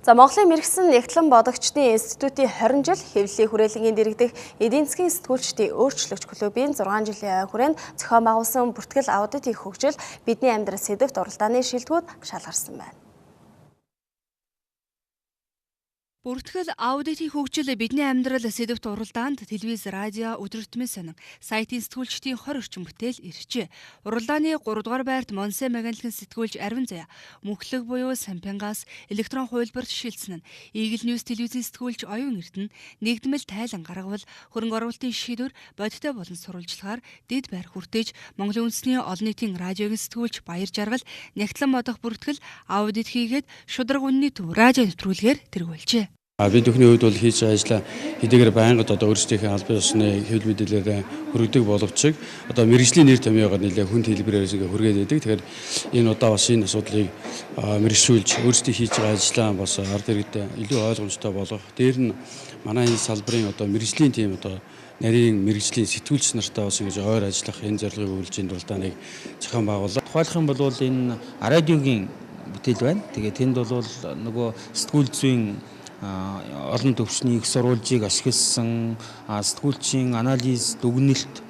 За, Монголын мэргэсэн нягтлан бодогчдын институтийн 20 жил хэвлэлийн хүрээлэнгийн дэргэдэх эдийн засгийн сэтгүүлчдийн өөрчлөгч клубын 6 жилийн ой хүрээнд зохион байгуулсан бүртгэл аудитын хөгжил бидний амьдрал сэдэвт уралдааны шилдэгүүд шалгарсан байна. Бүртгэл аудитын хөгжил бидний амьдрал сэдэвт уралдаанд телевиз, радио, өдөр тутмын сонин, сайтын сэтгүүлчдийн 20 орчим бүтээл иржээ. Уралдааны 3 дугаар байрт Монсе Маганлан сэтгүүлч Ариван Заяа мөхлөг буюу Сампингаас электрон хувилбарт шилжсэн нь Eagle News телевизийн сэтгүүлч Оюун Эрдэнэ нэгдмэл тайлан гаргавал хөрөнгө оруулалтын шийдвэр бодиттой болон сурвалжлагаар дэд байр хүртээж Монголын үндэсний олон нийтийн радиогийн сэтгүүлч Баяр Жаргал нягтлан бодох бүртгэл аудит хийгээд шударга үнний төв радио нэвтрүүлгээр тэргүүлжээ. Бид бүхний хувьд бол хийж байгаа ажлаа хэдийгээр байнга одоо өөрсдийнхээ албан ёсны хэвлэл мэдээлэлээр хүргэдэг боловч одоо мэргэжлийн нэр томьёогоор нэлээ хүнд хэлбэрээр ингээ хүргээд байдаг. Тэгэхээр энэ удаа бас энэ асуудлыг мэргэшүүлж өөрсдөө хийж байгаа ажлаа бас ард иргэдэд илүү ойлгомжтой болгох. Дээр нь манай энэ салбарын одоо мэргэжлийн тийм одоо нарийн мэргэжлийн сэтгүүлч нартай бас ингэж ойр ажиллах энэ зорилгыг өгүүлж энэ уралдааныг зохион байгууллаа. Тухайлах юм бол энэ радиогийн бүтээл байна. Тэгээ тэнд бол нөгөө сэтгүүл зүйн олон төвшний их сурвалжийг ашигласан сэтгүүлчийн анализ, дүгнэлт,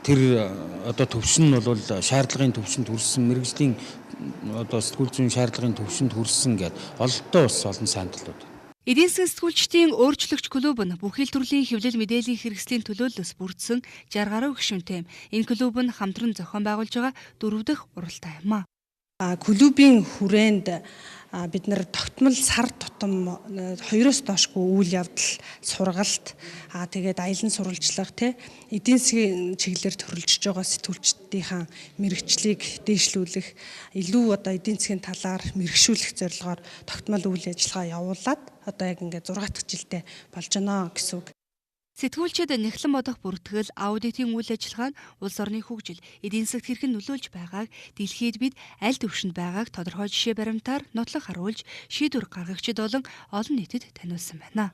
тэр одоо төвшин нь бол шаардлагын төвшөнд хүрсэн, мэргэжлийн одоо сэтгүүл зүйн шаардлагын төвшөнд хүрсэн гээд ололттой бас олон сайн талууд. Эдийн засгийн сэтгүүлчдийн өөрчлөгч клуб нь бүхий л төрлийн хэвлэл мэдээллийн хэрэгслийн төлөөллөөс бүрдсэн 60 гаруй гишүүнтэй. Энэ клуб нь хамтран зохион байгуулж байгаа 4 дахь уралдаан юм а. Клубын хүрээнд бид нар тогтмол сар тутам 2-оос доошгүй үйл явдал, сургалт, тэгээд аялан сурвалжлага, те, эдийн засгийн чиглэлээр төрөлжиж байгаа сэтгүүлчдийнхаа мэргэжлийг дээшлүүлэх, илүү одоо эдийн засгийн талаар мэргэшүүлэх зорилгоор тогтмол үйл ажиллагаа явуулаад одоо яг ингээд 6 дахь жилдээ болж байна гэсэн үг. Сэтгүүлчид нягтлан бодох бүртгэл аудитын үйл ажиллагаа нь улс орны хөгжил, эдийн засагт хэрхэн нөлөөлж байгааг, дэлхийд бид аль түвшинд байгааг тодорхой жишээ баримтаар нотлох харуулж шийдвэр гаргагчид болон олон нийтэд таниулсан байна.